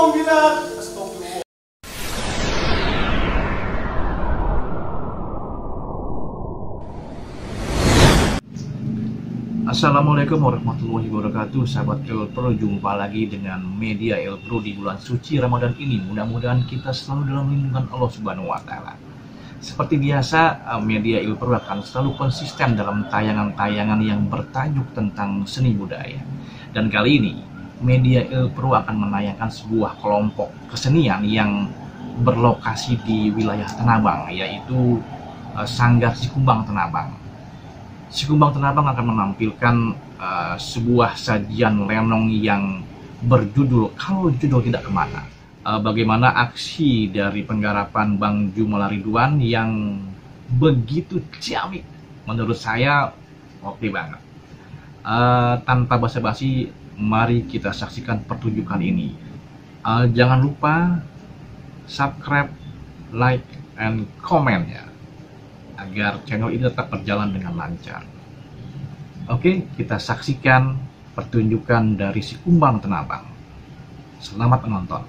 dong bilang. Astagfirullah. Assalamualaikum warahmatullahi wabarakatuh. Sahabat Elpro, jumpa lagi dengan media Elpro di bulan suci Ramadan ini. Mudah-mudahan kita selalu dalam lindungan Allah Subhanahu wa Ta'ala. Seperti biasa, media Elpro akan selalu konsisten dalam tayangan-tayangan yang bertajuk tentang seni budaya. Dan kali ini, media Elpro akan menayangkan sebuah kelompok kesenian yang berlokasi di wilayah Tanabang, yaitu Sanggar Sikumbang Tanabang. Sikumbang Tanabang akan menampilkan sebuah sajian lenong yang berjudul Kalau Jodoh Tidak Kemana. Bagaimana aksi dari penggarapan Bang Jumala Ridwan yang begitu ciamik, menurut saya oke banget. Tanpa basa-basi, mari kita saksikan pertunjukan ini. Jangan lupa subscribe, like, and comment ya, agar channel ini tetap berjalan dengan lancar. Oke, kita saksikan pertunjukan dari Sikumbang Tanabang. Selamat menonton.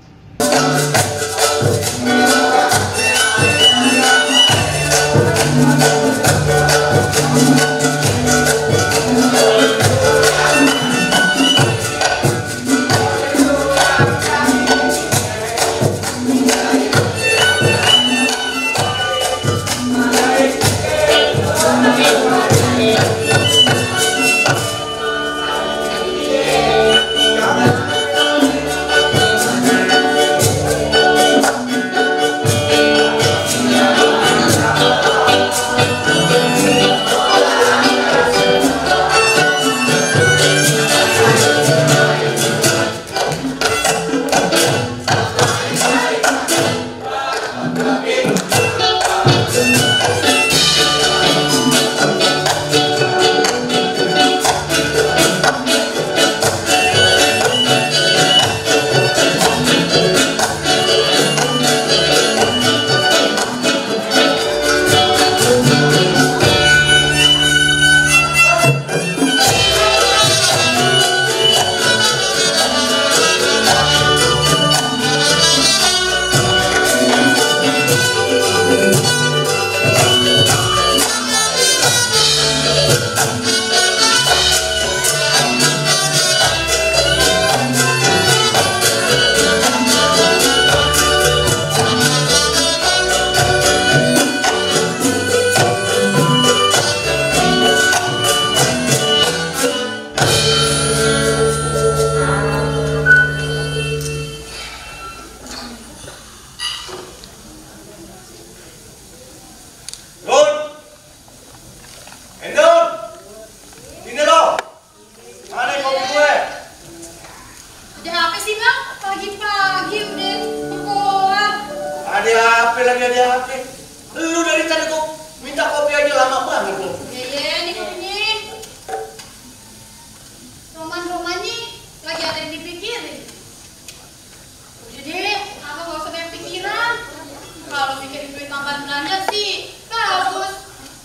Ada HP. Lu dari tadi kok minta kopi aja lama banget lu. Iya, ini kopinya. Roman nih lagi ada yang dipikirin. Udah deh, apa gak usah banyak pikiran. Kalau mikirin duit tambahan belanja sih bagus.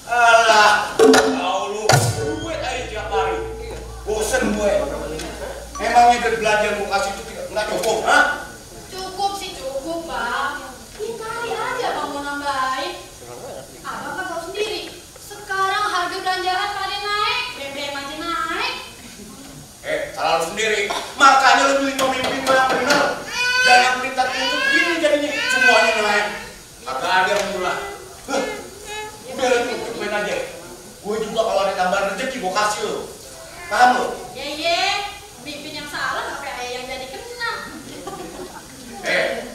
Alah, tahu lu duit aja tiap hari. Bosen gue. Emangnya dari belanja lu kasih itu nggak cukup, ha? Cukup sih cukup, Bang. Kali aja Bang mau nambahin. Abang kan tahu sendiri. Sekarang harga belanjaan pada naik, BBM aja naik. Salah lu sendiri. Makanya lu beli pemimpin gue yang bener. Jangan minta itu begini jadinya. Semuanya naik. Agak ada yang murah. Udah lu cukupin aja. Gue juga kalau ada tambahan rezeki gue kasih lu. Paham lu? Iya. Pemimpin yang salah nggak kayak yang jadi kena.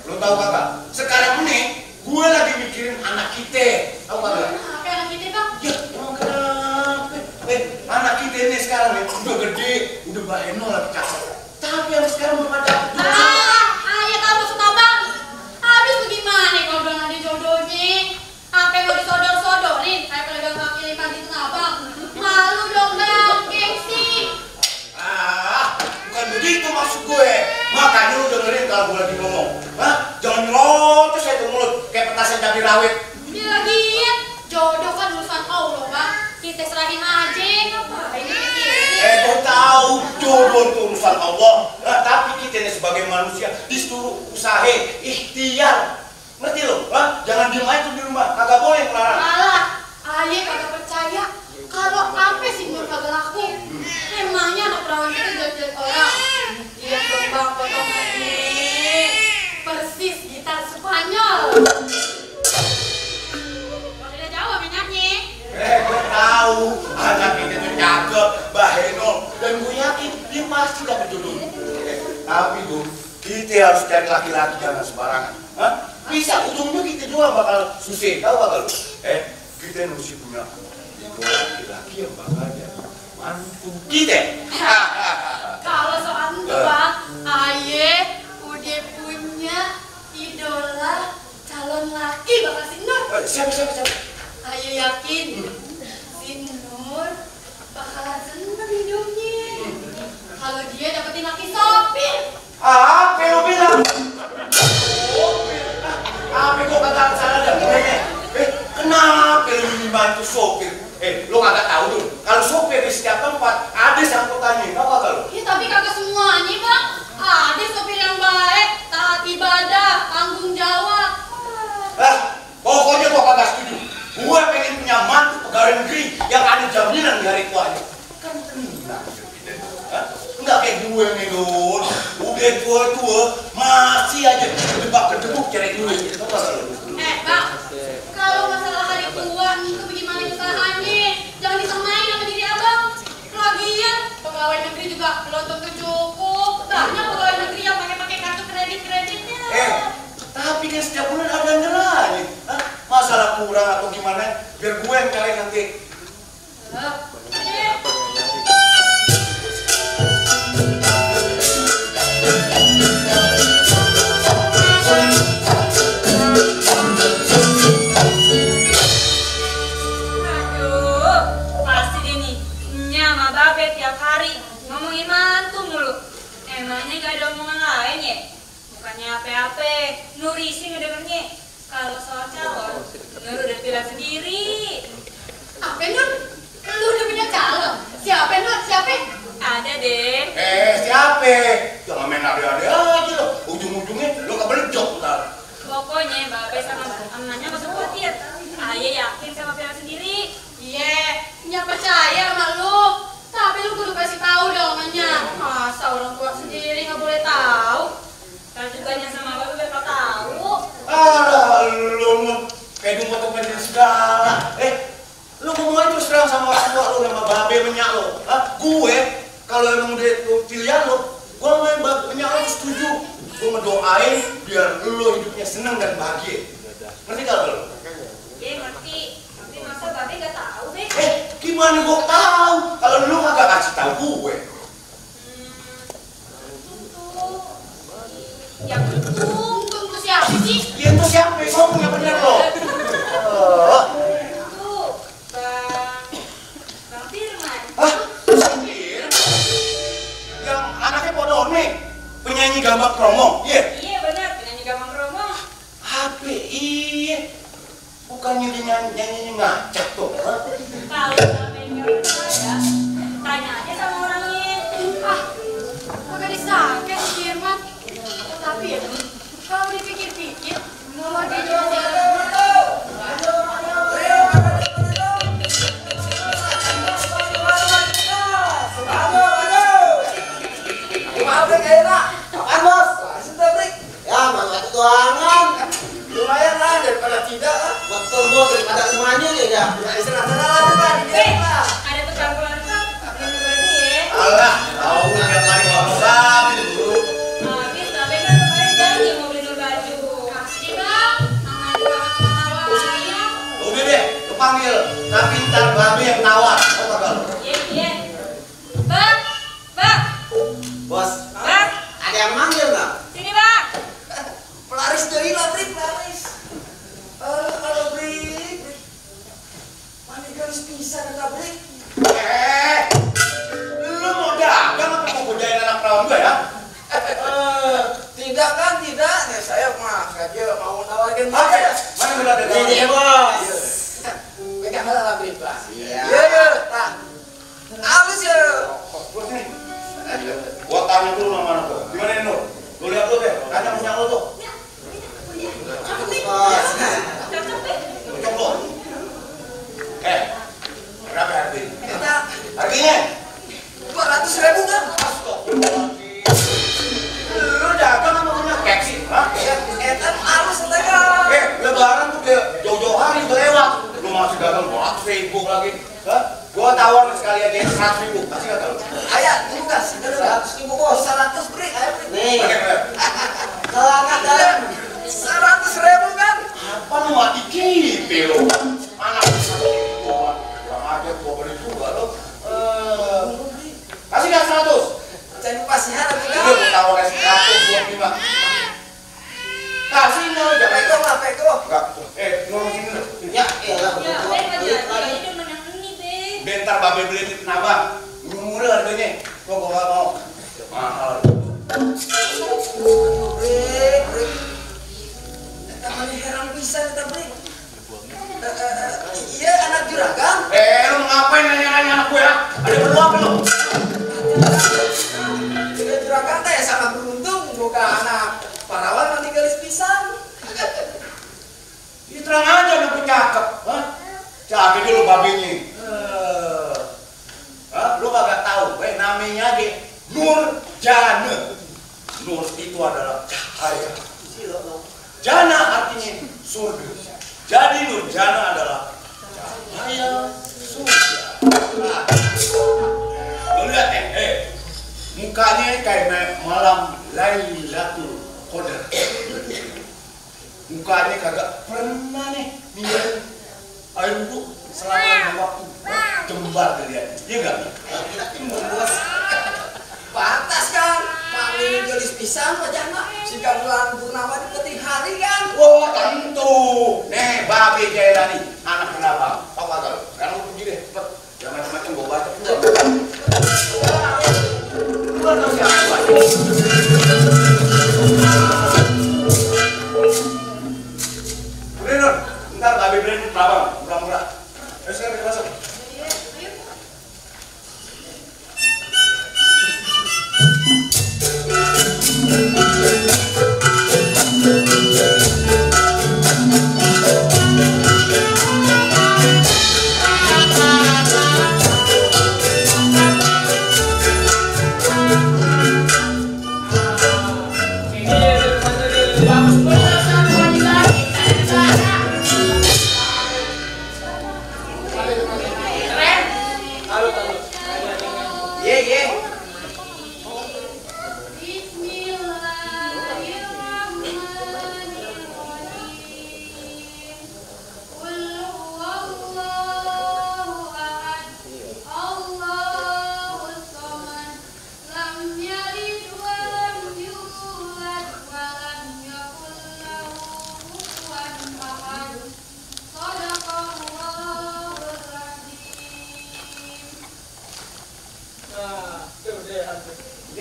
Lu tahu kagak? Sekarang ini gue lagi mikirin anak kita. Tahu kagak? Apa anak kita, Bang? Ya, emang kenapa? Anak kita ini sekarang nih udah gede, udah bahenol lagi cakep. Tapi yang sekarang belum ada. Ayah tahu maksud Abang. Habis bagaimana kalau belum ada jodohnya? Apa yang mau disodor-sodorin? Kayak pedagang kaki lima di Tanabang. Malu dong, Bang. Gengsi. Bukan begitu maksud gue. Makanya lu dengerin kalau gue lagi ngomong. Jangan nyelocos aja mulut kayak petasan cabai rawit. Dia lagian jodoh kan urusan Allah, Bang. Kita serahin aja. Ngapain dipikirin? Gue tahu jodoh itu urusan Allah. Nah, tapi kita ini sebagai manusia disuruh usaha, ikhtiar. Ngerti lo? Jangan diem aja tuh di rumah. Kagak boleh melarang. Malah, ayah kagak percaya kalau apa sih Nur kagak laku. Emangnya anak perawan itu jelek-jelek orang. Dia kembang potongan ini persis gitar Spanyol. Kalau tidak jawab nyanyi. Gue tahu anak kita tuh cakep, bahenol, dan gue yakin dia pasti dapat jodoh. Tapi tuh kita harus cari laki-laki jangan sembarangan. Bisa ujungnya kita juga bakal susah, tahu bakal lu? Kita mesti punya laki-laki yang bakal jadi mantu kita. Kalau soal itu bang, ayah udah punya idola calon laki bakal si Nur. Siapa? Ayah yakin si Nur bakalan seneng hidupnya kalau dia dapetin laki sopir. Apa lo bilang? Apa kok kagak salah dah? Kenapa lu membantu sopir? Lo kagak tahu tuh. Kalau sopir di setiap tempat ada angkutannya, tahu kagak lo? Ya tapi kagak semuanya bang. Ada sopir yang baik, taat ibadah, tanggung jawab. Pokoknya gua kagak setuju. Gua pengen punya mantu pegawai negeri yang ada jaminan di hari tuanya. Kan tenang. Enggak kayak gue nih Don. Udah tua masih aja kedebak-kedebuk cari duit. Tahu kagak lo? Bang, kalau masalah hari tua itu bagaimana usahanya? Jangan disamain sama diri abang. Lagian pegawai negeri juga belum tentu cukup. Banyak pegawai negeri yang pakai kartu kreditnya. Tapi kan setiap bulan ada yang nyerahin. Masalah kurang atau gimana? Biar gue yang nyalain nanti. Emangnya gak ada omongan lain ya? Bukannya apa-apa, Nur isi ngedengernya. Kalau soal calon, Nur udah pilih sendiri. Apa Nur? Lu udah punya calon? Siapa Nur? Siapa? Ada deh. Siapa? Jangan main ade-ade aja lo. Ujung-ujungnya lo kebeljok ntar. Pokoknya Babe sama emaknya gak usah khawatir. Ayah yakin sama pilih sendiri. Iya, nyak percaya sama lu. Tapi lu kudu kasih tahu dong emaknya. Masa orang tua sendiri nggak boleh tahu? Kalau juga sama Babe bakal tahu. Alah, lu kayak dumpet-dumpetin segala. Lu ngomong aja terus terang sama orang tua lu, sama babe menyak lu. Gue, kalau emang udah pilihan lu, gue main menyak lu setuju. Gue ngedoain biar lu hidupnya senang dan bahagia. Ngerti gak lu? Iya ngerti. Tapi masa Babe gak tahu deh. Gimana gue tahu? Kalau lu kagak kasih tahu gue. Ya untung siapa sih? Ya itu siapa? Ngomongnya bener lo. Itu Bang Firman. Yang anaknya Podone, penyanyi gambang Kromo. Iya benar, penyanyi gambang Kromo. Iya. Bukannya dia nyanyi ngacak tuh. Kalau Babe nggak percaya, tanya aja sama orangnya. Kagak disangka si Firman. Tapi ya, kalau dipikir-pikir, kalau dia cuma lumayan lah daripada tidak. Betul bos, daripada semuanya ya. Ada tukang keluarga, minum baju ya. Alah, tahu tiap hari kalau sapi dulu. Habis Babe kan kemarin janji mau beli baju. kasih bang, tangan bawah. Udah deh, lu panggil. Tapi ntar babe yang tawar. Tahu kagak lu? Iya. Bang, Bos, Bang, ada yang manggil nggak? sini Bang. Pelaris dari lah, Brik, pelaris. Halo, Brik. Mana garis pisah kata Brik? Lu mau dagang apa mau godain anak perawan gue ya? Tidak kan, tidak. Nah, saya mah saja mau nawarkan Oke, ya. mana gue ada dagang? Ini bos. Pegang lah Brik, Pak. Iya. Nah, halus ya. Gua sini. Gua tanya dulu sama anak gua. Gimana nih, Nur? Lu lihat lu deh, tanya punya lu tuh. Cakep nih. Cakep nih. Coba. Berapa harganya? Eta Harganya? 200.000 kan? Astagfirullahaladzim. Lu dagang apa punya keksi? Hah? Eta halus eta kan. Lebaran tuh kayak jauh-jauh hari udah lewat. Lu masih dagang 200.000 lagi. Hah? Gua tawar sekali aja 100.000. Kasih kata lu. Ayah, dulu kan 100.000 bos. 100 beri, ayo beri. Nih. Kalau angkat dalam 100.000 kan? Apa lu mati kipi lu? Anak 100.000 doang. Kurang aja gua beli juga lu. Kasih dah 100. Saya pasihan aku kan. Udah tawar kasih 125. Kasih lu jangan Peko lah, peko. enggak. Nurun sini lu. Ya, Ya, Ben, aja demen yang ini, Ben. Bentar babe beli kenapa? Murah harganya. Gua nggak mau. Mahal. Beri. Eta mani heran pisan eta beri. Iya anak juragan. Lu ngapain nanya-nanya anak gue ya? Ada perlu apa lu? Juga juragan teh sangat beruntung boga anak parawan nanti galis pisan. Ini terang aja anak gue cakep. Hah? Cakep dulu babenya. Lu kagak tahu, namanya aja Nurjana. Nur itu adalah cahaya. Jana artinya surga. Jadi Nurjana adalah cahaya surga. Lu lihat mukanya kayak malam Lailatul Qadar. Mukanya kagak pernah nih ninggalin air wudhu selama waktu jembar kalian. Iya enggak? Bos. Pantas kan? Paling galis pisan wajahna. Jika bulan purnama di penting hari kan? Oh tentu. Nih babe Jailani, anak kenapa? Tahu kagak lu? Sekarang lu pergi deh, cepet. Jangan macam-macam gua baca keluar. Lu tahu siapa? Udah Nur, ntar babe beliin kelabang, murah-murah. Ayo sekarang kita masuk.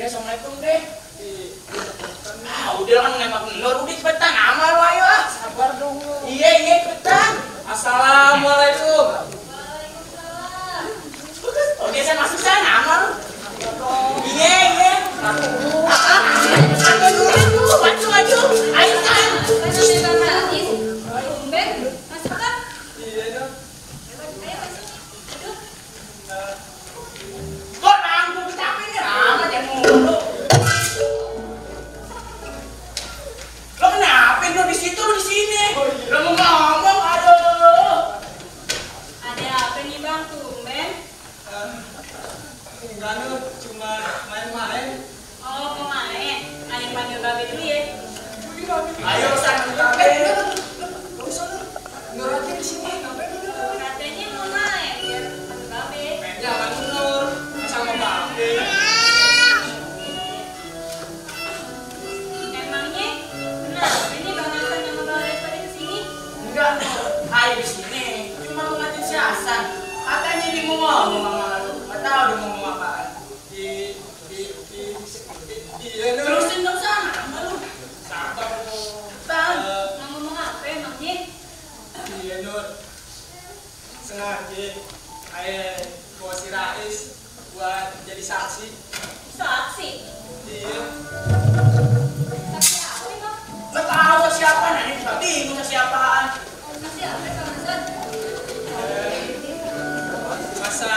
Assalamualaikum deh. Udah kan nembak Nur, udah cepetan amal lu ayo ah. Sabar dong. Iya cepetan. Assalamualaikum. Oke saya masuk sana amal. Iya. Sampai dulu tuh, maju. Ayo kan. Ben, masuk kan? Iya dong. Ayo. Kok nanggung capek nih amat yang mulu. Lo kenapa lo di situ lo di sini? Lo mau ngomong aduh. Ada apa nih Bang tumben? Enggak Nur, cuma main-main. Oh mau main? Ayo panggil babe dulu ya. Ayo sana capek. Nur aja di sini ngapain dulu? Katanya mau main biar panggil babe. Jangan Nur, sama babe. Emangnya kenapa ini Bang Hasan sama Bang Res pada kesini? Enggak Nur, ayo di sini. Cuma mau ngatin si Hasan. Katanya dia mau ngomong sama lu. Gak tau dia mau ngomong apaan. Iya Nur. Terusin dong sana sama lu. Sabar dong. Bang, mau ngomong apa emangnya? Iya Nur. Sengaja. Ayo bawa si Rais. buat jadi saksi. Saksi. Iya. Saksi apa nih bang? Nggak tahu saksi apa, nah ini juga bingung saksi apaan. Saksi apa Kang Hasan? Masa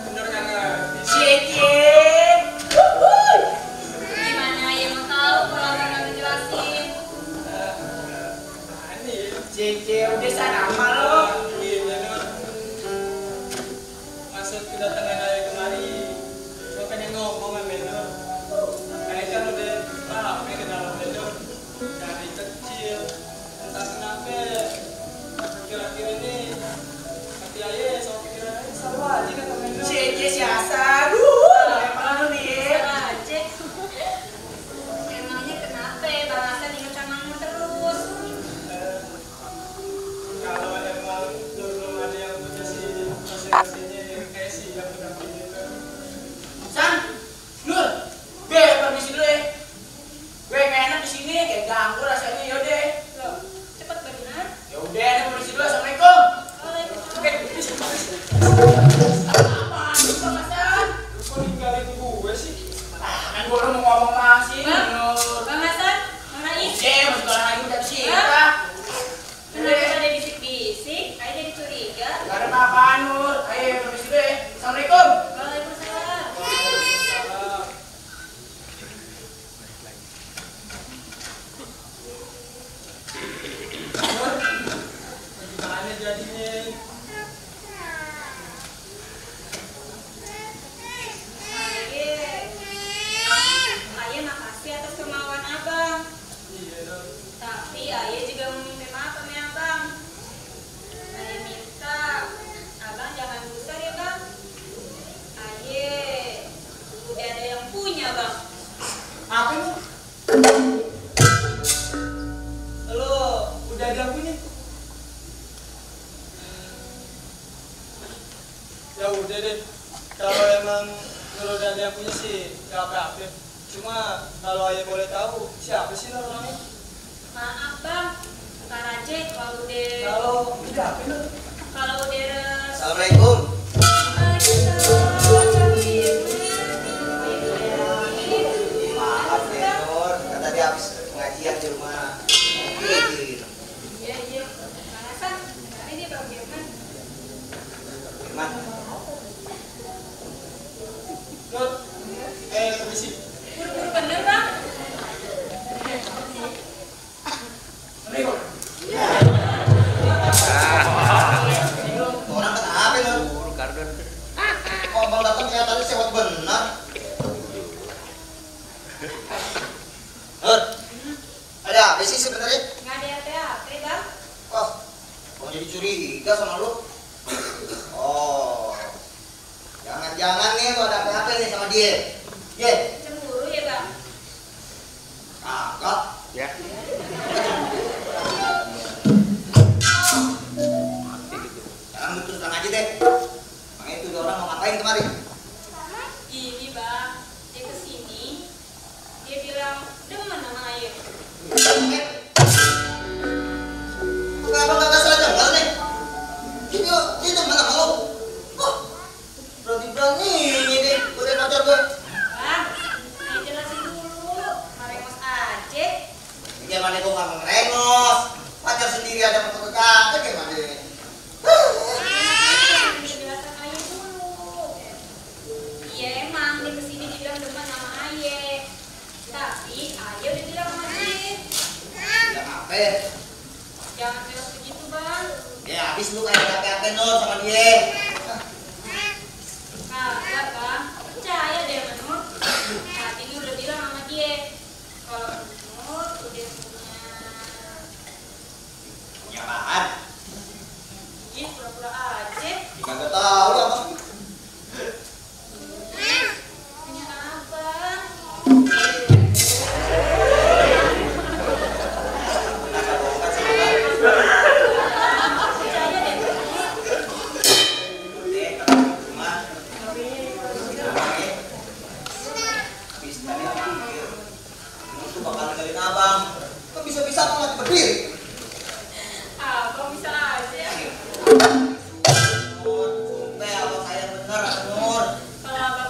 benernya nggak Gimana ya mau tahu kalau nggak ngejelasin? ini Jeke udah sana apa lo? Iya Nur. Maksud kedatangan ayah kemari, gua pengen ngomong sama Nur. Ayah kan udah lama kenal sama Nur dari kecil. Entah kenapa kira-kira ini hati ayah sama pikiran ayah sama aja kan sama Nur. Jeke siasa, lempar lu nih. Aja. Emangnya kenapa Bang Hasan ingat sama Nur terus? Kalau emang belum ada yang punya si masing-masingnya yang kayak si yang udah punya itu. San, Nur, gue permisi dulu ya. Gue nggak enak di sini, kayak ganggu rasanya. Yaudah, Loh, cepet benar. ya udah, permisi dulu. Assalamualaikum. Waalaikumsalam. Oke, apaan sih Bang Hasan? Lu kok ninggalin gue sih? Kan gue udah mau ngomong masih. Bang, Nur. Bang Hasan, Nona Is. Masih orang lagi udah sih. Kenapa pada bisik-bisik? Ayo jadi curiga. Gak ada apa-apaan Nur. Ayo permisi dulu ya. Assalamualaikum. Waalaikumsalam. Nur, gimana jadinya? Ayah makasih atas kemauan abang. Iya Nur. Tapi ayah juga meminta maaf sama abang. Ayah minta abang jangan gusar ya bang. Ayah udah ada yang punya bang. Apa itu? Lo udah ada yang punya? Ya udah deh. Kalau emang lo udah ada yang punya sih gak apa-apa. Cuma kalau ayah boleh tahu siapa sih lo orangnya? Maaf bang. Ntar aja kalau udah Kalau udah apa lo? Assalamualaikum. Maaf ya Nur, kan tadi habis pengajian di rumah. Mungkin Iya iya. Bang Hasan, hari dia bang Firman. Firman. Nur, permisi. Buru-buru bener bang. Assalamualaikum. Orang kenapa Nur? Kok abang datang kayak tadi sewot benar? Nur, ada apa sih sebenarnya? Nggak ada apa-apa bang. Oh, kok jadi curiga sama lu? Oh, jangan-jangan nih lu ada apa-apa nih sama dia? Ye, Cemburu ya bang. kakak. Ya. Sekarang lu terus terang aja deh. Makanya itu orang mau ngapain kemari? Gini bang, dia kesini, dia bilang demen sama ayah. Kok abang gak salah dengar nih? Dia demen sama lu? Oh, berani-beraninya deh, gue udah pacar gue. Bang, ayo jelasin dulu, merengos aja. Gimana gue gak mau ngerengos? Pacar sendiri ada foto kakak gimana? Jelasin ayah dulu. Iya emang dia kesini dia bilang demen sama ayah. Tapi ayah udah bilang sama dia, Bilang apa? jangan bilang begitu bang. Ya habis lu kayak apa-apa Nur sama dia. Kagak bang, percaya deh sama Nur. Saat ini udah bilang sama dia, kalau Nur udah Punya apaan? Ih, pura-pura aja. Kagak tahu lah bang. Punya abang. Kagak bohongan sih bang. Percaya deh. Deh, kalau di rumah. Namanya. Habis tadi abang pikir. Lu tuh bakal ninggalin abang. Kok bisa-bisa abang mati berdiri? Abang bisa aja. Nur, sumpah abang sayang bener sama Nur. Kalau abang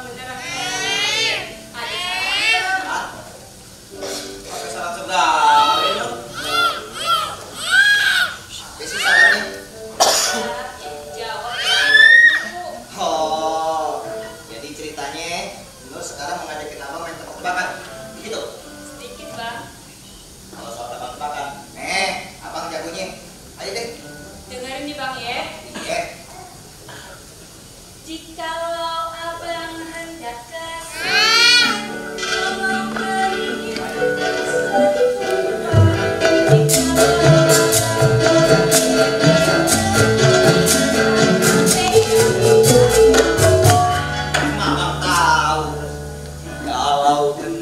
Bang ya. Iya. Jikalau abang hendak kasih, tolong beri Mama tahu kalau abang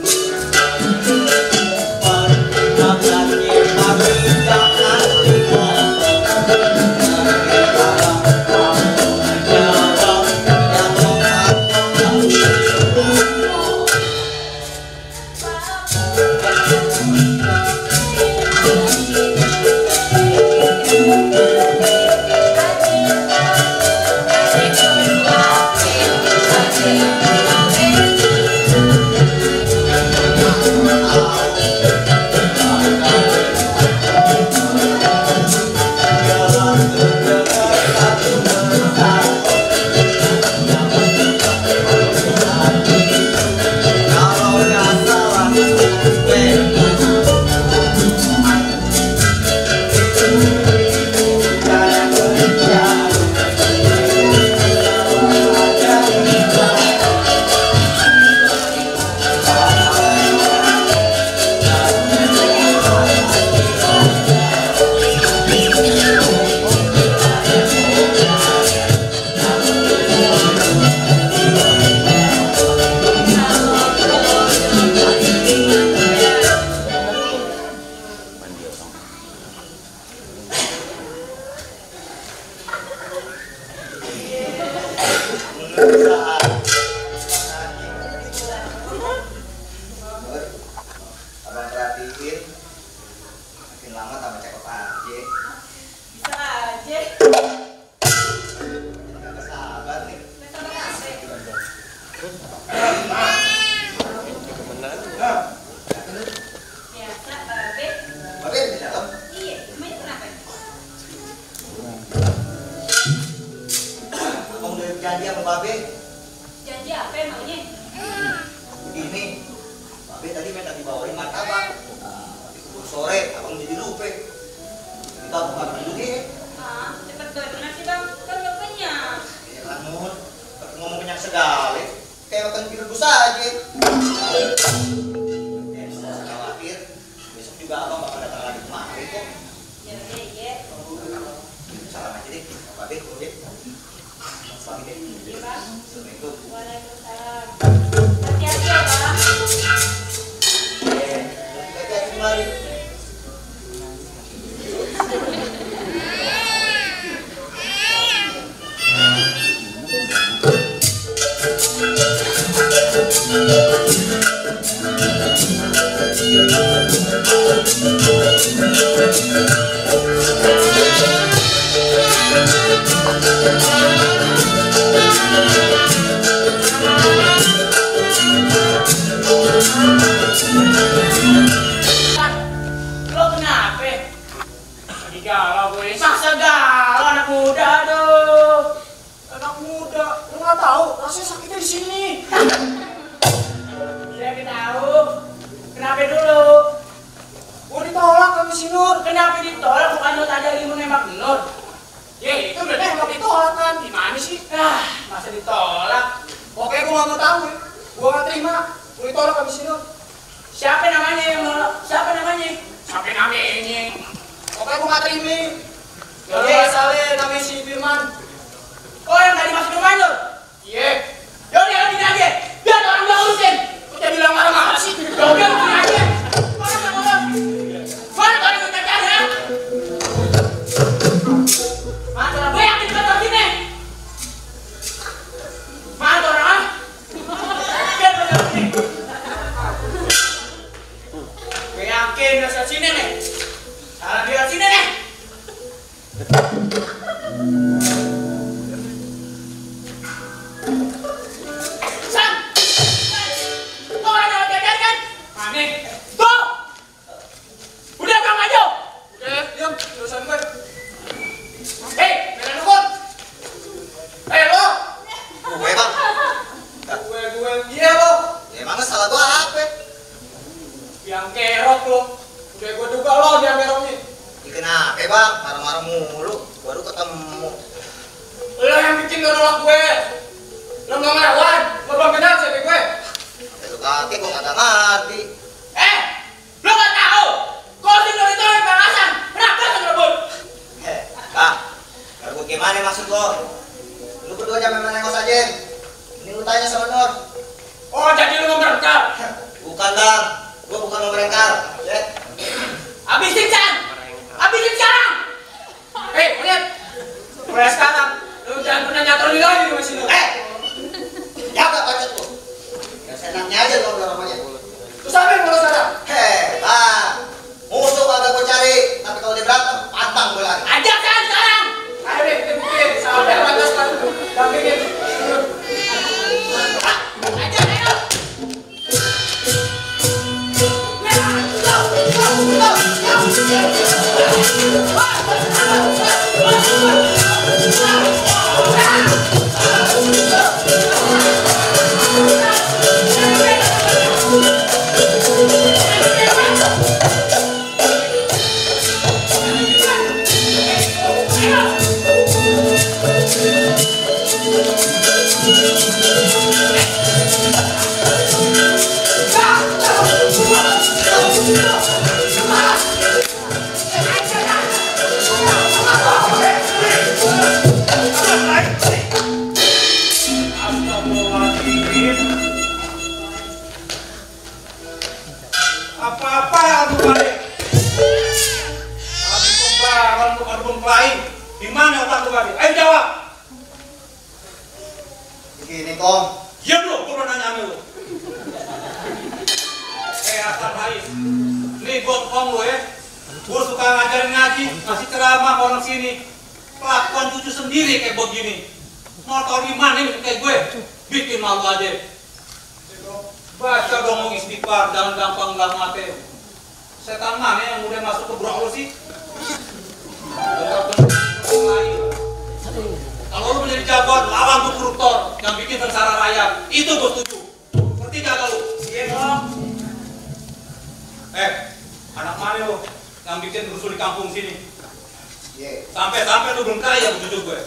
perhatiin makin lama tambah cakep aja. bisa aja. Gak sabar nih. Biasa, Babe. Babe di dalam. Iya, emangnya kenapa? Abang udah janji sama Babe. Janji apa emangnya? Begini, Babe tadi minta dibawain martabak. Kebun sore, abang jadi lupa. Kita bukan dulu deh. Ah, cepet bener sih Bang, kan gak kenyang. Ya kan Nun, ngomong kenyang segala. Kayak makan rebus aja. Ya, usah khawatir. Besok juga abang bakal datang lagi kemari kok. Ya udah, iya. Salam aja deh, Babe. Oke. Pamit deh. Iya Bang. Assalamualaikum. Waalaikumsalam. Hati-hati ya Bang. Hati-hati kemari. Lo kenapa? Lagi galau gue. Masa galau anak muda tuh? Anak muda, lu nggak tahu rasanya sakitnya di sini. Saya tahu. Kenapa dulu? Gue ditolak sama si Nur. Kenapa ditolak? Bukan lo tadi lagi mau nembak Nur. Ya itu udah nembak ditolak kan? Gimana sih? Masa ditolak? Pokoknya gue nggak mau tahu. Gue nggak terima. Gue ditolak sama si Nur. Siapa namanya yang nolak? Siapa namanya? Siapa namanya? Pokoknya gue nggak terima. Kalau asalnya namanya si Firman. Oh yang tadi masuk rumah itu? Iya. Yaudah lo gini aja. Biar orang gak urusin. Kok jadi bilang marah-marah sih? Yaudah lo gini aja. Mana sama lo? Mana tadi gue cari ya? Mana orang gue yakin betul sini? Mana orang ah? Biar betul sini. Gue yakin udah saat sini nih. Salah dia sini nih. San! Kau orang yang jajan kan? Mana? Tuh! Udah bang maju! Udah, diam. Urusan gue. Hei, jangan nukut! Hei, lo! Gue bang. Gue. Iya, lo! Ya emangnya salah gua apa? Yang kerok lo. Udah gue duga lo yang keroknya. Ya kenapa bang? Marah-marah mulu. Baru ketemu. abang gue. Lo nggak ngelawan, lo belum kenal siapa gue. Itu kakek kok kagak ngerti. Lo nggak tahu? Kalau si Nur itu yang balasan, kenapa nggak ngerebut? Ngerebut gimana maksud lo? Lu berdua jangan main nengos aja. Ini lu tanya sama Nur. Oh, jadi lo mau merengkar? Bukan bang, gua bukan mau merengkar. Habisin Chan! Habisin sekarang! Lihat! Mulai sekarang, lu jangan pernah nyatroni lagi di rumah sini. Jaga bacot lu. Ya senangnya aja lu udah namanya. Terus apa yang mau sekarang? Bang. Musuh kagak gua cari, tapi kalau dia berantem, pantang gua lagi. Ajak Chan sekarang! Ayo deh, kita buktiin. Sampai batas kan. Dampingin. Ajak, ayo! Apa-apa aku balik. Habis pembaran untuk album lain. Di mana otak lu balik? Ayo jawab. Begini Kong. Diam lu, gua mau nanya sama lu. Asal Rais. Nih gua ngomong lu ya. Gua suka ngajarin ngaji, ngasih ceramah ke orang sini. Kelakuan cucu sendiri kayak begini. Mau tau di mana nih kayak gue? Bikin malu aja. Baca dong istighfar, jangan gampang bilang mati. Setan mana yang udah masuk ke buruk lu sih? Kalau lu menjadi jagoan, lawan tuh koruptor yang bikin sengsara rakyat. Itu gue setuju. Ngerti gak lu? Iya dong. Anak mana lu yang bikin rusuh di kampung sini? Iya. Sampai lu belum kaya cucu gue.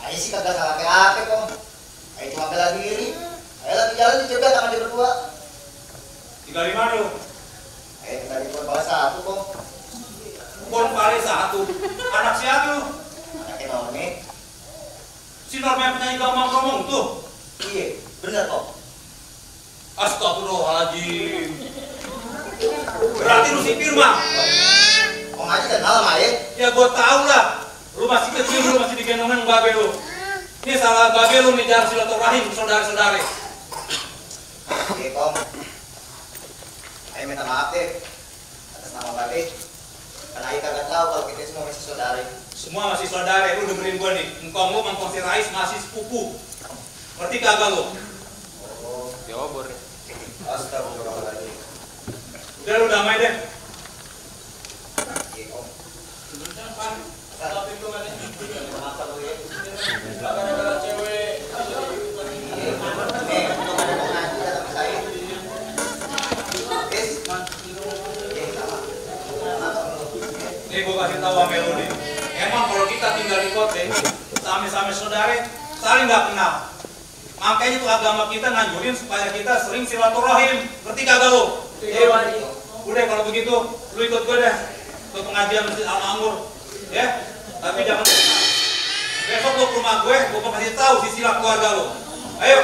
Ayo sih kagak salah apa Kong. Ayo cuma bela diri. Ayo lagi jalan dicegat sama dia berdua. Tinggal di mana lu? Ayo tinggal di bawah satu Kong. Bon paling satu. Anak siapa lu? Anaknya Norme. Si Norma yang penyanyi gambang-gambang tuh. Iya, bener Kong. Astagfirullahaladzim. Berarti lu si Firman. Kong aja kenal sama Ayah. Ya gua tau lah. Lu masih kecil, lu masih digendongin babe lu. Ini salah babe lu nih jarang silaturahim saudara-saudara. Iya Kong. Ayo minta maaf deh atas nama babe. Karena Ayah kagak tahu kalau kita semua masih saudara. Semua masih saudara, lu dengerin gua nih. Engkong lu mangkong si Rais masih sepupu. Ngerti kagak lu? Oh, Jawab nih. astagfirullahaladzim. Udah lu damai deh. Iya Kong. Tapi gue nggak ada. Maaf kalau ya. Gara-gara cewek. Nih, untuk ada pengaji datang ke saya. Yes. Sama. Nih gua kasih tahu sama lu nih. Emang kalau kita tinggal di kota, sama-sama saudara, saling nggak kenal. Makanya tuh agama kita nganjurin supaya kita sering silaturahim. Ngerti kagak lu? Udah kalau begitu, lu ikut gue deh ke pengajian Masjid Al-Ma'mur. Ya, tapi jangan lupa. Besok lu ke rumah gue mau kasih tahu silsilah keluarga lu. Ayo.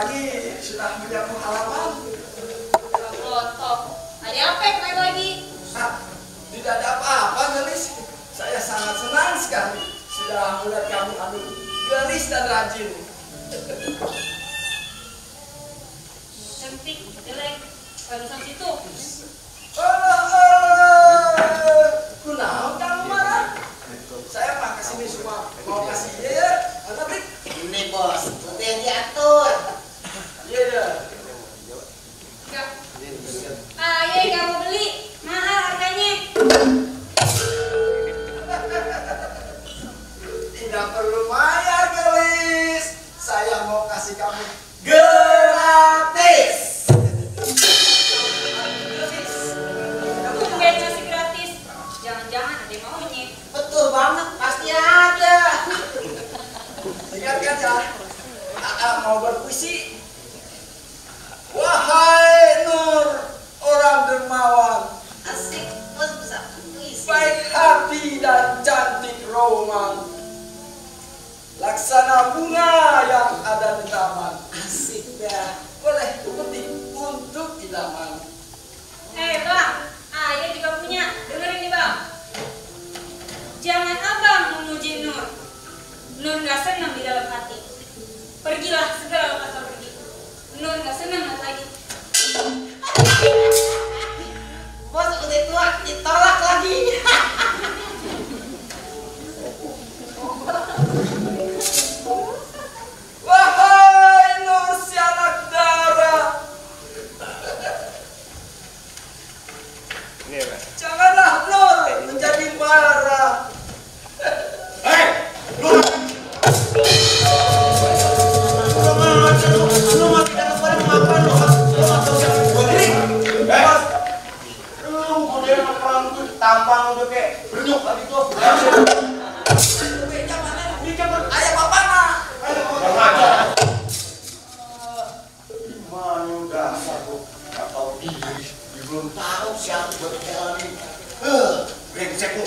pagi sudah menyapu halaman. Kotor. Ada apa kemarin lagi? Tidak ada apa-apa, Gelis. Saya sangat senang sekali sudah melihat kamu gelis dan rajin. Cantik, jelek, barusan situ. Kunaon kamu marah? Saya mah kesini semua mau kasih dia ya. Mana Brik? Ini bos, itu yang diatur. Iya ya. Enggak. Ayo kamu beli, mahal harganya. Tidak perlu bayar, Gelis. Saya mau kasih kamu gratis. Tumben ngasih gratis. Jangan-jangan ada yang maunya. Betul banget, pasti ada. Ingatkan ya, Aa mau berpuisi. Wahai Nur, orang dermawan, Asik, bos bisa puisi. baik hati dan cantik roman, laksana bunga yang ada di taman. Asik dah. Boleh kupetik untuk idaman. Bang, ayah juga punya. Dengerin nih bang. Jangan abang memuji Nur. Nur nggak senang di dalam hati. Pergilah segera lepas kau pergi. Nur nggak senang lagi. Bos udah tua, ditolak lagi. Wahai Nur si anak darah, janganlah Nur menjadi marah. Hei, lu mati dan kemarin makan lu. Lu kemudian perang tuh tampang udah kayak berenyuk lagi tuh. Ini cepet. Ayah bapak mah. Bang aja. Gimana udah aku nggak tahu diri. Belum tahu siapa berjalan ini. Brengsek lu.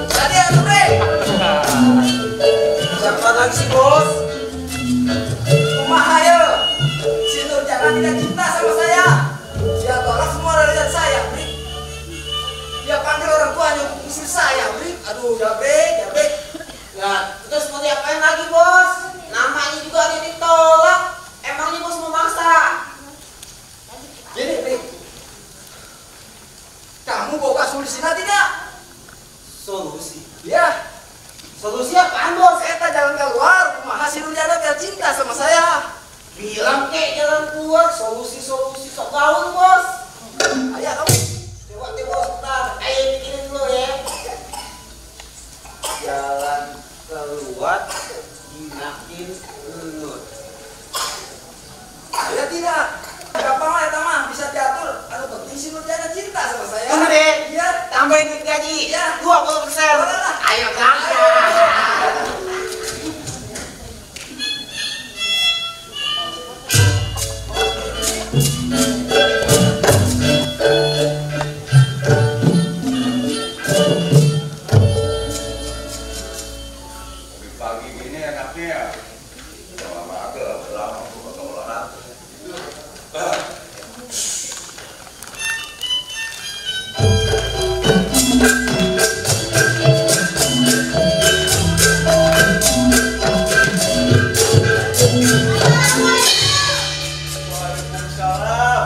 Tadi atuh Bre. Siapa lagi si bos? Kumaha ayo? Si Nur jangan tidak cinta sama saya. Dia tolak semua dari saya, Bre. Dia panggil orang tuanya untuk istri saya, Bre. Aduh, ya Bre, ya Bre. Ya, terus mau diapain lagi bos? Namanya juga ada ditolak. Emangnya bos mau maksa? Gini, Bre. Kamu boga solusi tidak? Solusi. Ya, Solusi apaan bos? saya tak jalan keluar. Kumaha si Nur jangan biar cinta sama saya. Bilang kek jalan keluar. Solusi-solusi sok gaul bos. Ayah kamu. Coba deh bos, ntar ayo pikirin dulu ya. Jalan keluar ginakin Nur. Ya tidak. Gampang lah eta mah bisa diatur. Anu penting si Nur jangan cinta sama saya. Bener deh. Iya. Tambahin duit gaji. Iya. 20%. Boleh lah. Ayo berangkat. Pagi gini enaknya ya. Olahraga, lama aku bakal olahraga. Waalaikumsalam.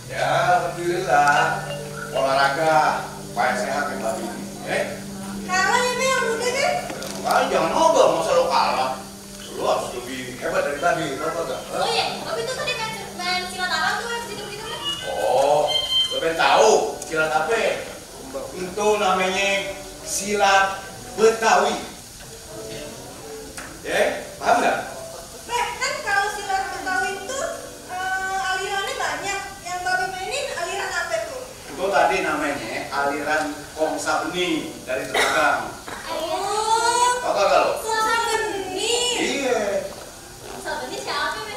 Ya, alhamdulillah. Olahraga, supaya sehat ya babi. Makanya jangan ngobrol, masa lo kalah. Lo harus lebih hebat dari tadi, tau gak? Oh, lo pengen tahu silat apa? Itu namanya silat Betawi. Ya, paham nggak? Kan kalau silat Betawi itu alirannya banyak. Yang Babe mainin aliran apa tuh? Itu tadi namanya aliran Kongsa Bening dari Tegang. Oh, Tahu gak lo? Kongsa Bening. Iya. Kongsa Bening siapa, Be?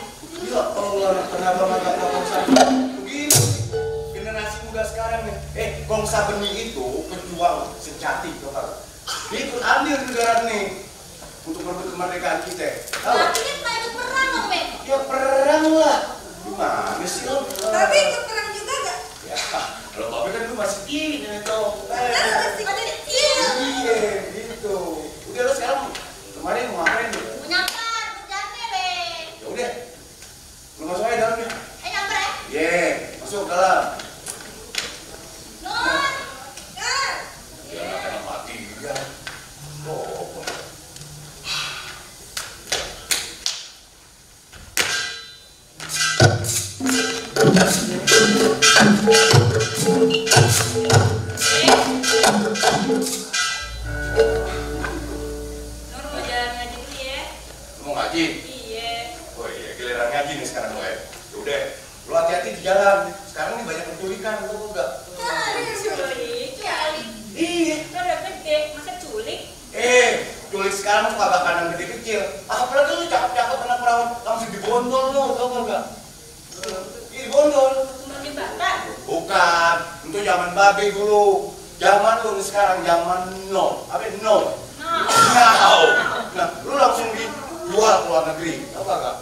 Ya Allah, kenapa nggak tahu Kongsa Bening? Begini, generasi muda sekarang nih. Kongsa Bening itu pejuang sejati, tau gak? Dia ikut andil di negara nih untuk merebut kemerdekaan kita. Tahu? Berarti dia pernah ikut perang dong, Be? Ya perang lah. Gimana sih lo? Tapi ikut perang juga gak? Ya, kalau Babe kan dulu masih ini tuh. Masih kecil. Iya, gitu. Udah lo sekarang kemarin mau ngapain nih? Mau nyamper, kerjaannya, Be. Ya udah, lu masuk aja dalamnya. Nyamper ya? Ye, masuk dalam. Nur. Kan? Ya, kena mati ya. Oh. Nur mau jalan ngaji dulu ya. Lu mau ngaji? Iya. Oh iya, giliran ngaji nih sekarang lo ya. Udah, lu hati-hati di jalan. Sekarang nih banyak penculikan, lu enggak? Culik. Iya. Lo udah gede, masa culik? Culik sekarang tuh kagak kanan gede kecil. Apalagi lu cakep-cakep anak perawan langsung dibondol lu, tau gak enggak? Iya, dibondol. Mau dibakar? Bukan, itu zaman Babe dulu. Zaman lu nih sekarang zaman no. Apa no? Now. Nah, lu langsung dijual ke luar negeri. Tau gak?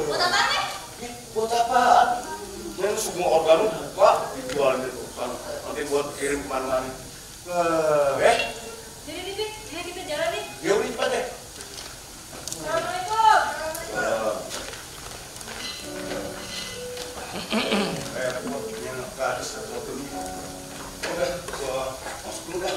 Buat apa, Be? Buat apaan? Yang semua organ lu buka, dijual gitu. Nanti buat kirim kemana-mana. Jadi Bibit, ayo kita jalan nih. Ya udah cepat deh. Assalamualaikum. Nggak ada sesuatu nih. Udah, gua masuk dulu dah.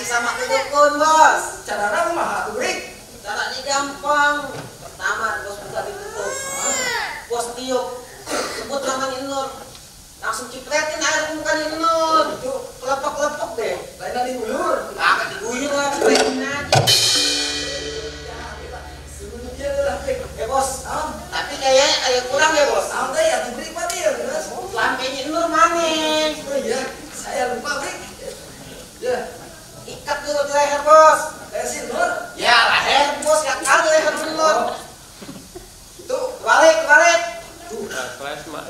Sama kedukun bos. Caranya kumaha tuh, Brik? Caranya gampang. Pertama bos buka ditutup. Bos tiup. Sebut namanya Nur. Langsung cipretin air muka Nur. Itu Kelepek-kelepek deh. lain nanti guyur. Kagak diguyur lah, cipretin aja. Sebenarnya adalah Brik. Bos. Tapi kayaknya agak kurang ya bos. Tahu deh ya, tuh Brik mah dia, jelas. Lampenya Nur mana? Oh iya, saya lupa Brik. Ya, Ikat dulu di leher bos. lesin Nur. Ya leher bos, ya kali leher Nur. Tuh, Balik, balik. Kelas mak.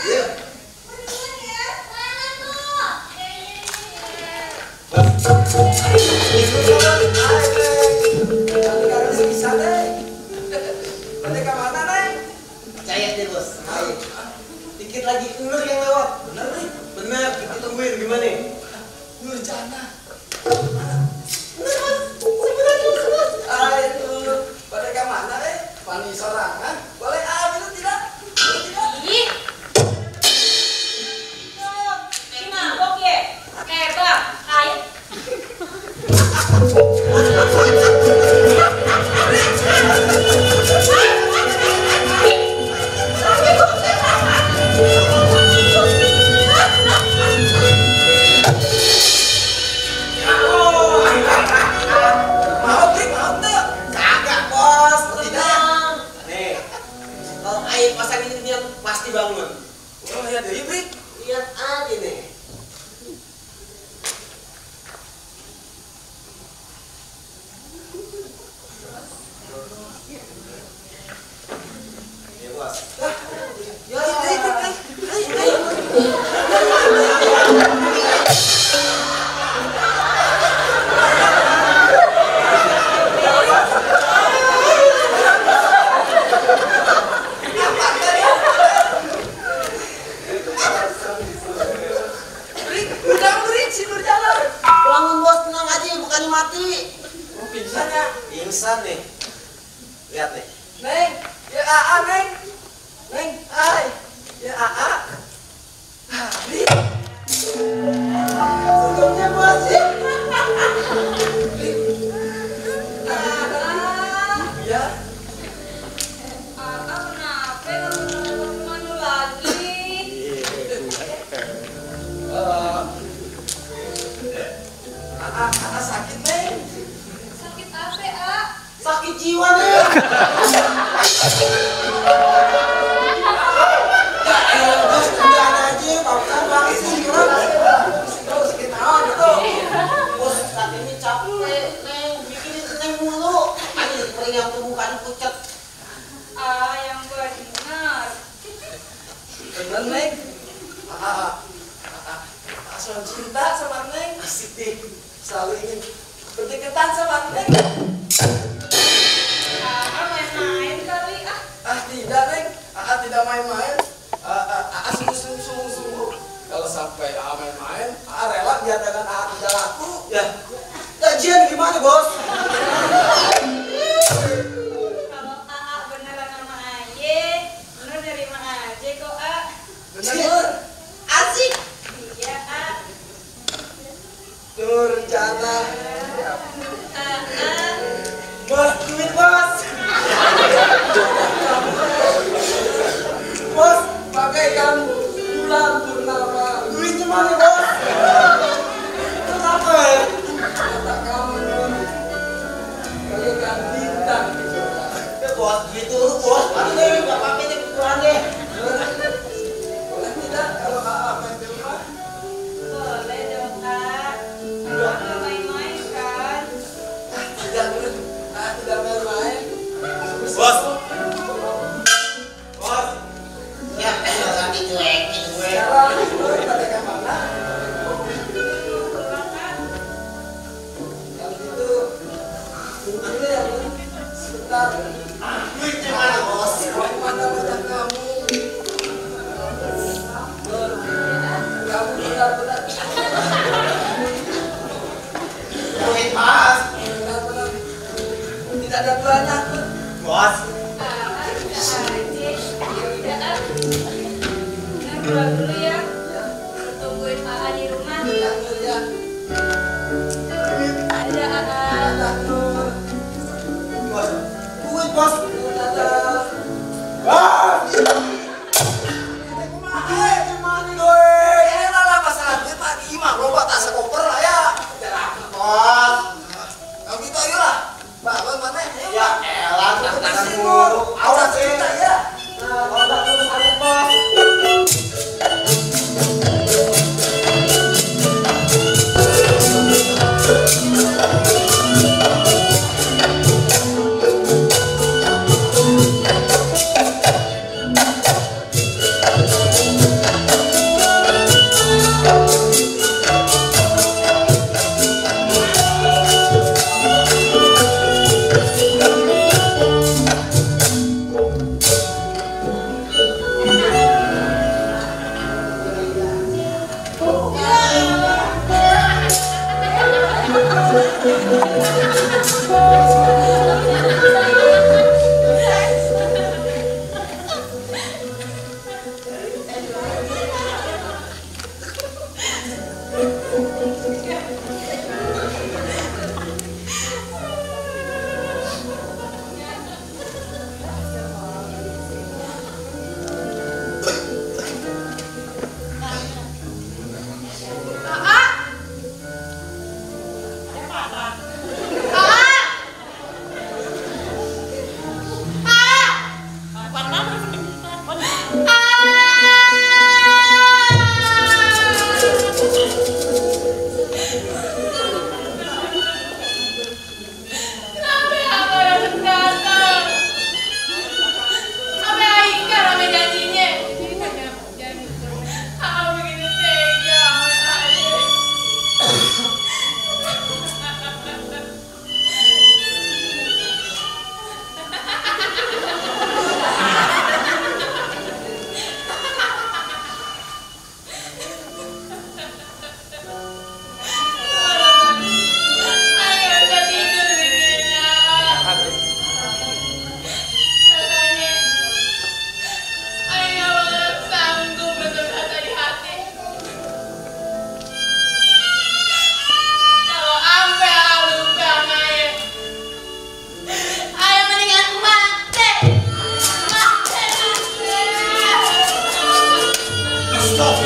iya. Bisa deh. Nanti ke mana, Neng? Percaya deh bos. Ayo. Dikit lagi. lihat deh, Bri. Lihat aja nih. Ya, Bos. Ya, ya. Bangun bos, tenang aja, bukannya mati. Pingsan ya? Pingsan nih. Lihat nih. Neng, ya AA, Neng. Neng, ay. Ya AA. Bri. Senyumnya bos. Bri. Ya. Kenapa nggak manu lagi? AA sakit, Neng. Sakit apa, Sakit jiwa nih. Ya elah bos, kerjaan aja, bangsa banget sih orang. Sakit naon gitu. Bos, saat ini capek, Neng, bikinin Neng mulu. Ini kering yang mukanya pucat. Yang benar. Bener, Neng. AA selalu cinta sama Neng. Asik deh. Selalu ingin berdekatan sama Neng. Main-main kali ah. Tidak, Neng. AA tidak main-main. AA sungguh-sungguh. Kalau sampai AA main-main, AA rela biar dagang AA tidak laku. Ya, gajian gimana bos? Kalau AA beneran sama aja, bener nerima aja kok A. Bener. Asik. Iya A. Tuh rencana. Bos, duit bos. Bos, bagaikan bulan purnama. Duitnya mana bos? Kenapa ya? Mata kamu Nun, bagaikan bintang di surga. Ya bos, gitu lu bos. Mati deh, gak pakai deh pulang deh. Boleh tidak kalau AA main di rumah? Boleh dong A. Nggak main-main kan? Tidak, Nun. AA tidak main-main. Bos. Bos. Ya, jangan dicuekin gue. Sekarang Nun kita ke mana? Kalau gitu, tunggu ya Nun. Sebentar. Duitnya mana bos? Mau mata-mata kamu. Nun, kamu benar-benar Duit mas. benar-benar tidak ada duanya. Bos. Bisa aja. Yaudah A. Neng pulang dulu ya. Tungguin AA di rumah. Ya, Nun, ya. Ada AA. Ada Nun. Bos. Duit bos. Nun, ada. Bos. Gimana gue? Elah lah masalah duit Pak Imam loba tak sekoper lah ya. Bos. Kalau gitu ayo lah. Bangun mana? Ayo. Ya elah, Kita tangan sini, mulu. Nun. Awas kita ya. Nah, kalau tak terus sakit bos.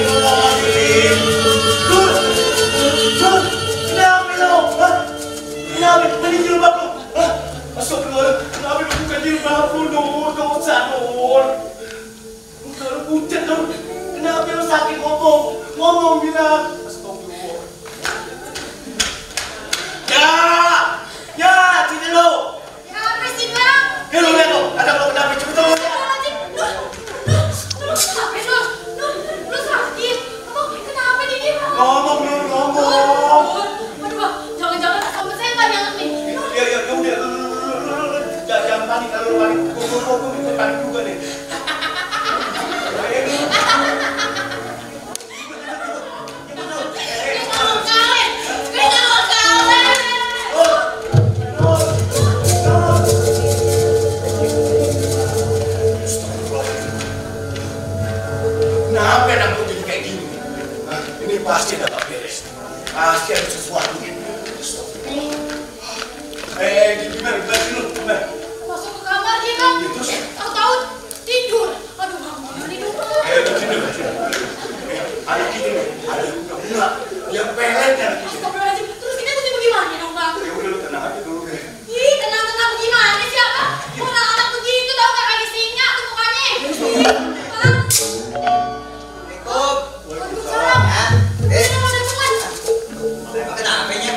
Astagfirullahaladzim. Nur, kenapa lo? Kenapa? Tadi jilbab lo? Astagfirullahaladzim, kenapa lo buka jilbab lo, Nur? Dosa, Nur. Kalau pucat, Nur. Kenapa lo sakit ngomong? Ngomong bilang. Astagfirullah. Ya, sini lo. Ya, apa sih, Bang? Lihat lo, ada lo kenapa? Cepet lo. Lu sakit? Kenapa nih dia? Ngomong, Nur, ngomong. Aduh, Bang, jangan-jangan sama saya nggak nyangka nih. Ya udah, jangan panik kalau panik. Gue bisa panik juga nih. Kenapa anak gue jadi kayak gini? Ini pasti ada tak beres. Pasti ada sesuatu. Gimana sih lu? Gimana? Masuk ke kamar dia, Bang. Ya, terus? Tahu-tahu tidur. Aduh, Bang, mana tidur? Ada gini nih, ada bunga. Yang pelet kan. Astagfirullahaladzim. Terus kita mesti bagaimana dong, Bang? Ya udah lu tenang aja dulu deh. Ih, tenang-tenang gimana sih, Abang? Anak-anak begitu tau nggak kayak singa tuh mukanya. Bang. Assalamualaikum. Waalaikumsalam. Kita mau datang. Emang kenapa nya?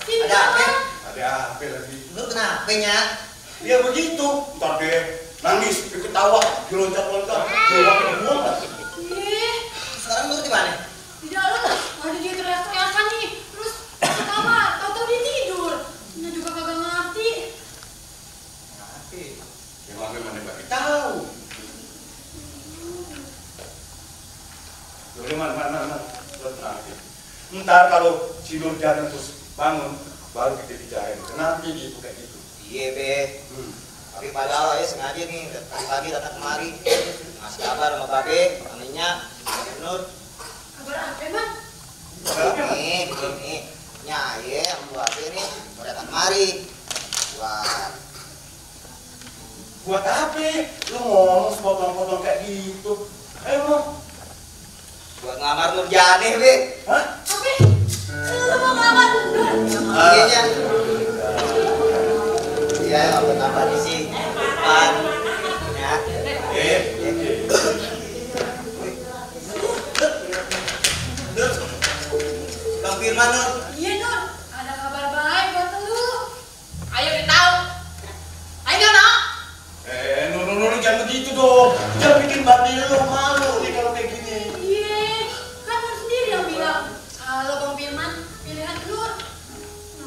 Sini, Ada apa? Bang. Ada apa lagi? Lu kenapa nya? Ya begitu. Ntar deh, nangis, ketawa, diloncat-loncat. Dia pakai buang kan? Ih, Sekarang lu di mana? di dalam ada dia teriak-teriakan nih. Terus ke kamar, tahu-tahu dia tidur. Nah juga kagak ngerti. Ya mana bagi tahu. Udah mana. Lu tenang aja. Ntar kalau si Nur jalan terus bangun, baru kita bicarain. Kenapa dia itu kayak gitu? Iya be. Tapi padahal ya sengaja nih pagi datang kemari ngasih kabar sama babe, namanya Nur. Kabar apa, Bang? Begini, ya yang babe nih datang kemari. Buat apa? Lu ngomong sepotong-potong kayak gitu. Emang? Buat ngelamar Nur Janeh be. Hah? Tapi, lu mau ngelamar? Iya nya. Iya, apa kabar sih? Pan. Ya. Bang Firman Nur. Iya, Nur. Ada kabar baik buat lu. Ayo ditahu. Ayo, Nur. Nur, jangan begitu dong. Jangan bikin babi lu malu nih kalau kayak gini. Iya, kan Nur sendiri yang bilang kalau Bang Firman pilihan Nur.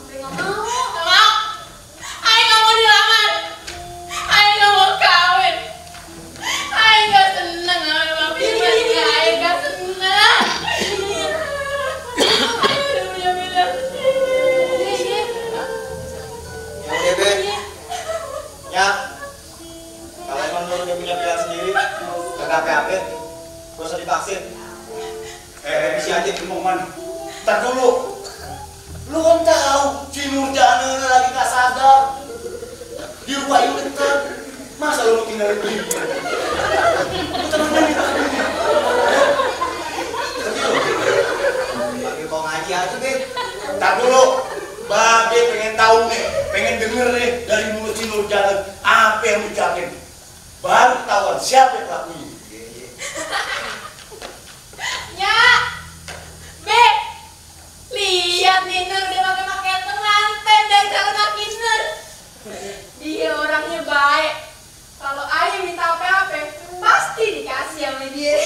Kenapa nggak mau? Nggak mau. Ayo nggak mau dilamar. Ayo nggak mau kawin. Ayo nggak seneng sama Bang Firman. Ayo nggak seneng. Ayo udah bilang. Iya. Ya udah be. Ya. Kalau emang Nur udah punya pilihan sendiri, kagak apa-apa. Gak usah divaksin. Si aja ngomong. Ntar dulu. Lu kan tahu si Nur Janeh lagi gak sadar. Di rumah yang dekat. Masa lu mau tinggalin dia? Lu tenang aja. Bagi kau ngaji aja be. Ntar dulu. Babe pengen tahu nih, pengen denger nih dari mulut si Nur Janeh apa yang ucapin. Baru ketahuan siapa yang pelakunya. Ya, Be, lihat nih Nur dia pakai pengantin dan calon laki Nur. Dia orangnya baik. Kalau Ayu minta apa-apa, pasti dikasih sama dia.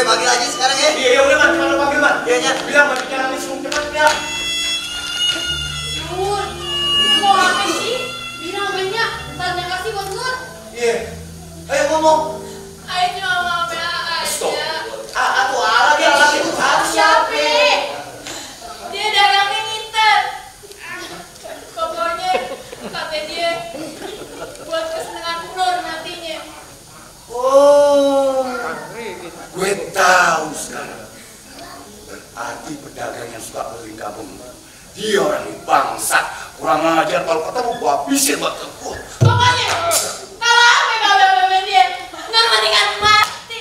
bagi lagi sekarang ya. Iya, udah man, cuma panggil man. Iya, Nya. Bilang man, jangan langsung cepat ya. Nur, mau apa sih? Bilang banyak, tanda kasih buat Nur. Iya. Ayo ngomong. Ayo cuma mau Stop. aja. Atuh ala dia lagi itu harus Siapa? Dia dagangnya nginter. Pokoknya kata dia buat kesenangan Nur nantinya. Oh. Gue tahu sekarang. Berarti pedagang yang suka beli kampung. Dia orang bangsat, kurang ajar, kalau ketemu gua habisin batu gua. Pokoknya kalau apa bawa dia, Nur mendingan mati.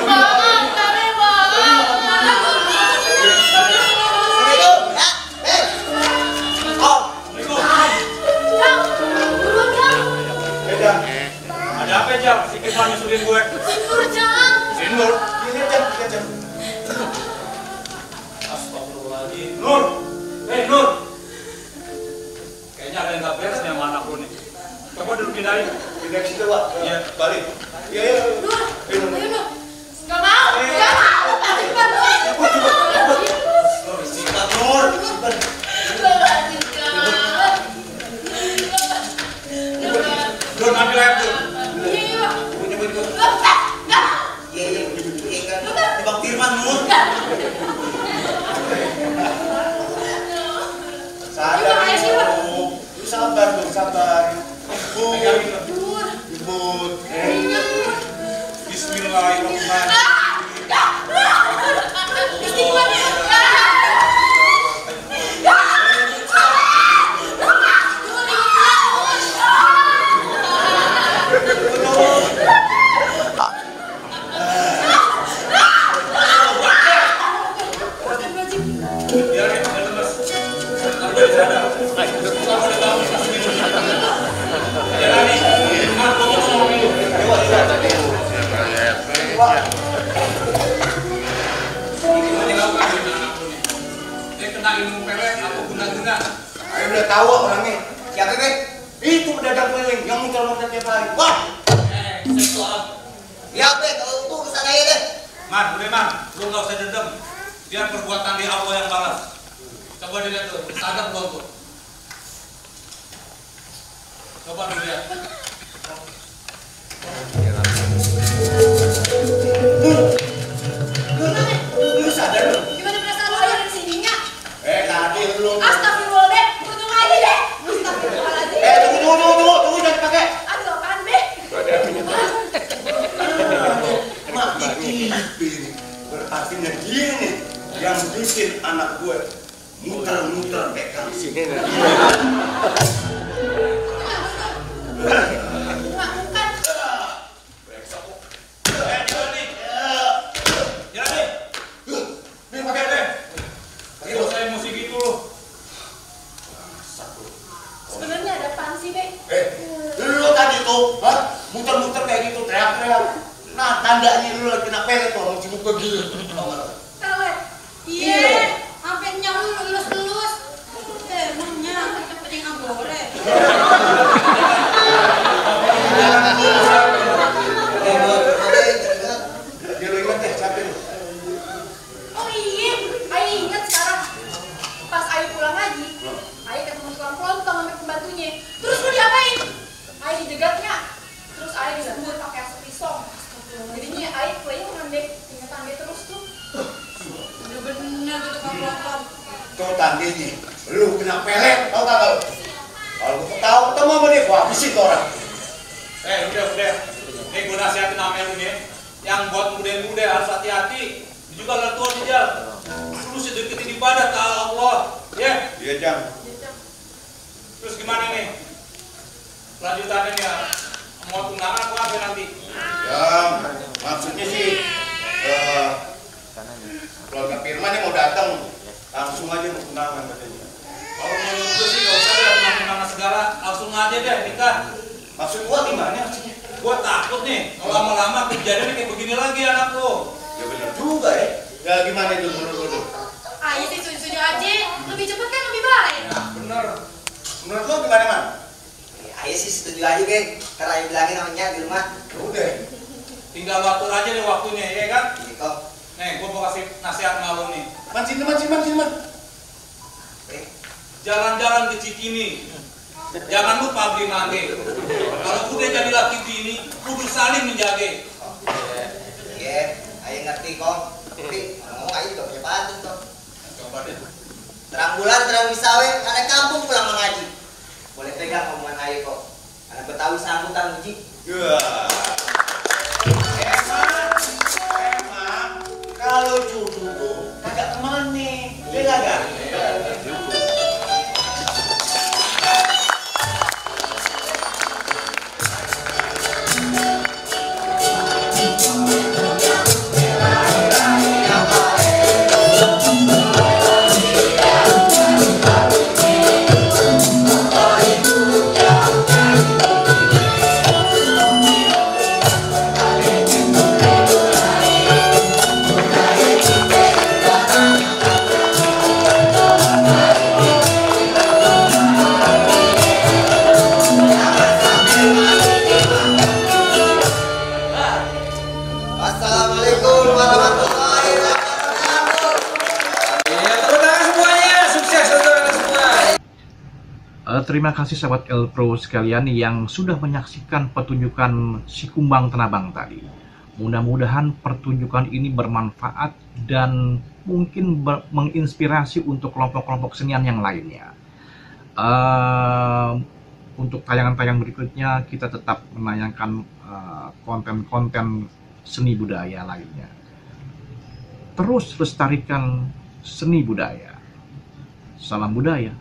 Maaf, kami maaf. Assalamualaikum. Ya. Oh. Jang, buruan Jang. Jang. Ada apa Jam? Si Kirman nyusulin gue. Nur Jang. Nur, ini Jang, Jang. Astagfirullahaladzim. Nur! Nur! Kayaknya ada yang gak beres nih sama anak lu nih. Coba dulu pindahin. Pindah ke situ, Pak. Iya. Balik. Iya, iya. Nur, ayo Nur. Nggak mau, nggak mau. Pasti bantuin. Simpan, Nur. Simpan. Nur, ambil air tuh. Iya, kan. Di Bang Firman, Nur. Sadar, Nur. Lu sabar dong, sabar. Ibu. Bismillahirrahmanirrahim. Biar nih, biar lemes. Ntar gue sadar. Selama udah tahu kasih minum. Ya nih, aku ngomong dulu. Gimana dilakukan dengan anak lu nih? Dia kena ilmu pelet atau guna-guna? Ayo udah tahu orangnya. Siapa, Be? Itu pedagang keliling yang muter-muter tiap hari. Wah! Seksual. Ya, Be, kalau itu urusan aja deh. Man, udah man, lu gak usah dendam. Biar perbuatan di Allah yang balas. Coba dilihat tuh, sadar belum tuh? Coba dilihat. Lu sadar lu? Gimana perasaan lu ada di sininya? Tadi lu. Astagfirullah, Be. Untung aja deh. Astagfirullahaladzim. Tunggu, jangan pakai. Aduh, apaan, Be? Mak, ini berartinya dia nih yang bikin anak gue muter-muter kayak kambing. Enggak, bukan. Jalan nih. Jalan nih. Nih pakai deh. Gak usah emosi gitu lu. Sebenarnya ada apaan sih, Be? Lu tadi tuh, muter-muter kayak gitu, teriak-teriak. Nah, tandanya lu lagi kena pelet tuh, masih muka gini. Pelet. Iya. Sampai nyam lu lulus-lulus. Emangnya cepet yang boleh. Dia lu ingat deh, capek lu. Oh iya, Ayo ingat sekarang. Pas Ayo pulang lagi, Ayo ketemu tukang kelontong sama pembantunya. Terus lu diapain? Ayo dijegatnya. Terus Ayo disembur pakai asap pisau. Jadinya Ayo kuenya ngambil ingatan dia terus tuh. Bener-bener tuh tukang kelontong. Tuh tandanya, lu kena pelet, tau gak lu? Kalau gue ketemu sama dia, gua habisin tuh orang. Udah. Nih gue nasihatin sama lu nih. Yang buat muda-muda harus hati-hati. Juga gak tua di jalan. Lu sedeketin ibadah ke Allah. Ya. Iya, Jang. Terus gimana nih? Lanjutannya nih ya. Mau tunangan apa apa nanti? Jang, maksudnya sih, keluarga Firman nih mau datang, langsung aja mau tunangan katanya. Kalau menurut gue sih gak usah deh tunangan segala. Langsung aja deh nikah. Maksud gua gimana maksudnya? Gue takut nih kalau lama-lama kejadiannya kayak begini lagi anak lo. Ya bener juga ya. Ya gimana itu menurut lu? Ayo sih setuju aja. Lebih cepet kan lebih baik. Ya bener. Menurut lu gimana, Man? Ya, Ayo sih setuju aja geng, karena ayo bilangin namanya di rumah. Udah, tinggal atur aja nih waktunya, ya kan? Ini kok. Nih, gue mau kasih nasihat sama lo nih. Man. Jalan-jalan ke Cikini. Jangan lupa beli mage. Kalau udah jadi laki bini, kudu saling menjaga. Iya, ayo ngerti kok. Tapi ngomong aja juga punya pantun kok. Coba deh. Terang bulan, terang misawe, anak kampung pulang mengaji. Boleh pegang omongan ayo kok. Anak Betawi sambutan uji. Emang kalau jodoh tuh kagak kemana nih, dia kagak. Assalamualaikum warahmatullahi wabarakatuh. Ya, tepuk tangan semuanya. Sukses untuk kalian semua. Terima kasih sahabat Elpro sekalian yang sudah menyaksikan pertunjukan si Kumbang Tenabang tadi. Mudah-mudahan pertunjukan ini bermanfaat dan mungkin menginspirasi untuk kelompok-kelompok senian yang lainnya. Untuk tayangan-tayangan berikutnya kita tetap menayangkan konten-konten seni budaya lainnya. Terus lestarikan seni budaya. Salam budaya.